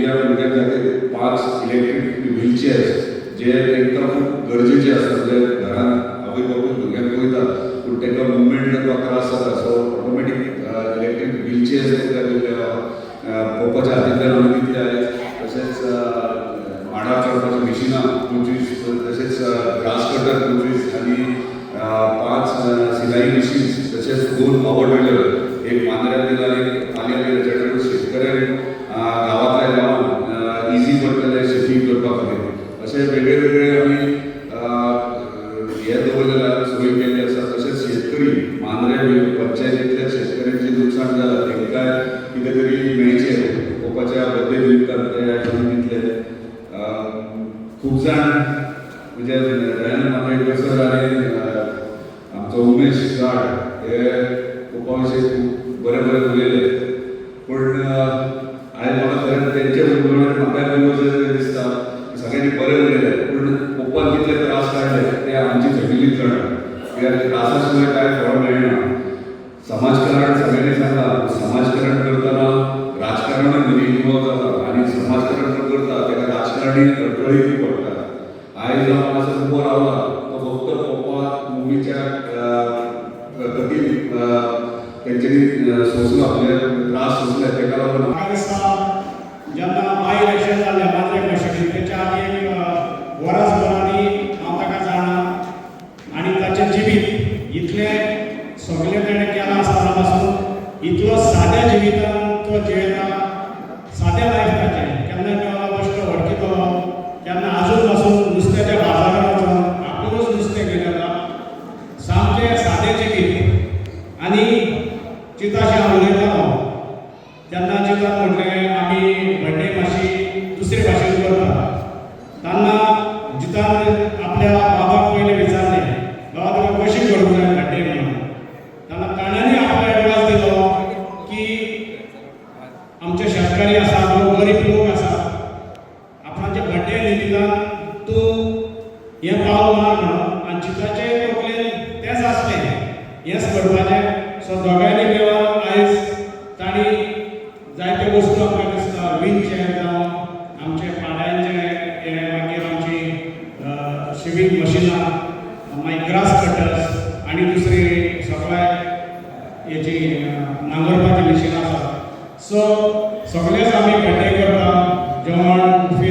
Handicap भुरग्यां खातीर पांच इलेक्ट्रीक व्हीलचेअर्स जे तांकां खूब गरजेचे आसता. म्हणजे घरांत आवय बापूय भुरग्यांक पळयता, पूण तांकां मुवमेंट करपाक त्रास जाता, सो ऑटोमॅटीक इलेक्ट्रीक व्हीलचेअर्स तांकां दिल्ले आहा. पप्पाच्या हातींतल्यान आमी दितले आयज. तशेंच माडार चडपाची मिशिनां 25, तशेंच ग्रास कटर 25 आनी पांच सिलाई मशीन्स, तशेंच दोन पॉवर ड्रिलर, एक मांद्र्यात दिला आनी एक पालयां दिला, जेणे करून शेतकऱ्यांक गांवांतल्या गांवांत इजी पडटलें शेती करपा खातीर. अशे वेगळे वेगळे आमी हे दवरलेले आसा, सोय केल्ली आसा. तशेंच शेतकरी मांद्रे पंचायतींतल्या शेतकऱ्यांचें लुकसाण जालां, तांकां कितें तरी मेळचें, पप्पाच्या बड्डे निमित्तान ते आयज आमी दितले. खूब जाण, म्हणजे दयानंद मांद्रेकर सर आनी आमचो उमेश गाड हे पप्पा विशीं खूब बरें बरें उलयले, पूण आयज म्हाका खरें तेंचे उलोवण्यान म्हाकाय उलोवचें दिसता. सगळ्यांनी बरें उलयलें, पूण पप्पान कितले त्रास काडले ते आमची फॅमिलीच जाणा, कित्याक त्रासा शिवाय कांय फळ मेळना. समाजकारण सगळ्यांनी सांगला, समाजकारण करतना राजकारणूय मदीं इन्वॉल्व जाता आनी समाजकारण जो करता ताका राजकारणी अडखळी पडटा. आयज हांव हांगासर उबो रावला तो फक्त पप्पा मम्मीच्या कठीण तेंच्यांनी सोंसला, म्हणजे त्रास सोंसले, ताका लागून. म्हाका दिसता, जेन्ना बाय इलेक्शन जाल्लें मांद्रे कॉन्स्टिट्युएन्सी, तेच्या आदी एक वरसभर आदी हांव ताका जाणा आनी ताचें जिवीत इतलें सगळें ताणें केलां आसतना पासून इतलो साद्या जिवितान तो जियेता. सादें लायफ ताचें. केन्ना केन्ना बेश्टो वळखितलो, केन्ना आजून पासून नुस्त्याच्या बाजारात वचून आपुणूच नुस्तें घेवन येता. सामकें सादें जिवीत. आनी चिताशी हांव उलयतालो तेन्ना चितान म्हटलें, आमी बड्डे मातशी दुसरे भाशेन करता. तेन्ना जितान आपल्या बाबाक पयलें विचारलें, "बाबा, तुका कशी करूंक जाय बड्डे?" म्हणून. तेन्ना तांण्यांनी आपलो एडवायस दिलो की आमचे शेतकारी आसा, लोक, गरीब लोक आसा, आपणाच्या बड्डे निमित्तान तूं हें पावल मार म्हणून. आनी चिताचे तकलेन तेंच आसलें, हेंच करपाचें. सो दोगांयनी मेळून आयज तांणी जायत्यो वस्तू आमकां दिसता, व्हील चेअर जावं, आमचे पाड्यांचे हे, मागीर आमची शिवींग मशिनां, मागीर ग्रास कटर्स आनी दुसरी सगळे हेची नांगरपाची मशिनां आसा. सो सगळेच आमी बड्डे करता, जेवण बुफे.